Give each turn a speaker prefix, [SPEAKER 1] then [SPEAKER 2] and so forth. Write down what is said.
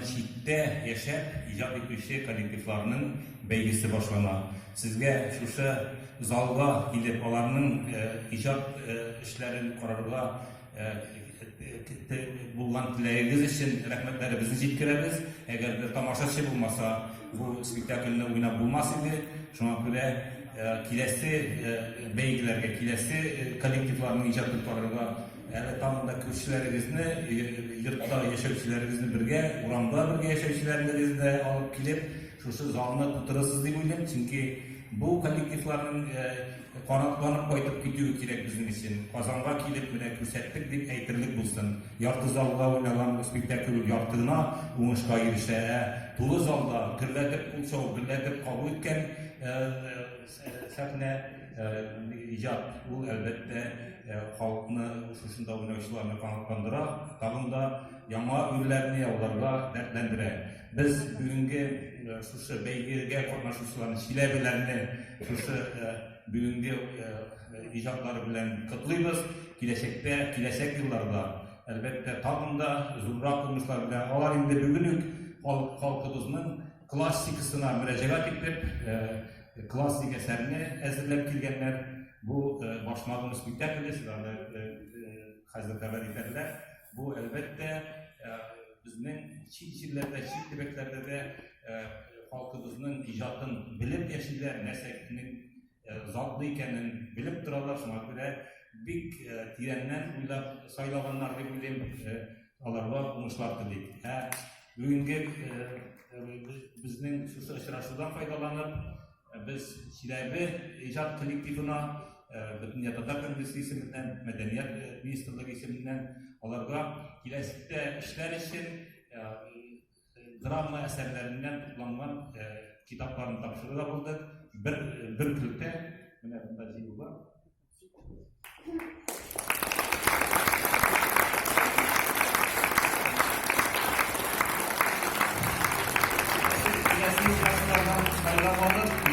[SPEAKER 1] читтә яшәп иҗат итүче коллективларның бәйгесе башлана. Сезгә шушы залга килеп, аларның иҗат эшләрен карарга булган теләгегез өчен рәхмәтләребезне җиткерәбез. Әгәр дә тамашачы булмаса, бу спектакльне уйнап булмас иде. Шуңа күрә киләсе бәйгеләргә, киләсе коллективларның иҗатын карарга әле тагын да күршеләрегезне, йортта яшәүчеләрегезне бергә, урамда бергә яшәүчеләрегезне дә алып килеп, шушы залны тутырырсыз дип уйлыйм. Чөнки бу коллективларның канатланып кайтып китүе кирәк безнең өчен. Казанга килеп, менә күрсәттек дип әйтерлек булсын. Ярты залда уйнаган спектакль ярты гына уңышка ирешә, ә тулы залда гөрләтеп кул чабып, гөрләтеп кабул иткән сәхнә иҗат, ул, әлбәттә, халыкны, шушында уйнаучыларны канатландыра, тагын да яңа үрләрне яуларга дәртләндерә. Без бүгенге шушы бәйгегә катнашучыларны, чиләбеләрне шушы бүгенге иҗатлары белән котлыйбыз. Киләчәктә, киләчәк елларда, әлбәттә, тагын да зуррак уңышлар белән алар инде бүген үк халкыбызның классикасына мөрәҗәгать итеп, классик әсәрне әзерләп килгәннәр. Бу Башмагым спектакле, сез аны хәзер хәбәр итәрләр. Бу, әлбәттә, безнең чит җирләрдә, чит төбәкләрдә дә халкыбызның иҗатын белеп яшиләр, нәрсәнең затлы икәнен белеп торалар. Шуңа күрә бик тирәннән уйлап сайлаганнар дип уйлыйм. Аларга уңышлар телик. Ә бүгенге безнең шушы очрашудан файдаланып, без Чиләбе иҗат коллективына Бөтендөнья татар конгрессы исеменнән, Мәдәният министрлыгы исеменнән аларга киләчәктә эшләр өчен драма әсәрләреннән тупланган китапларын тапшырырга булдык. Бер бер көлтә менә монда җыелган.
[SPEAKER 2] Киләсе очрашулардан сайлап алып,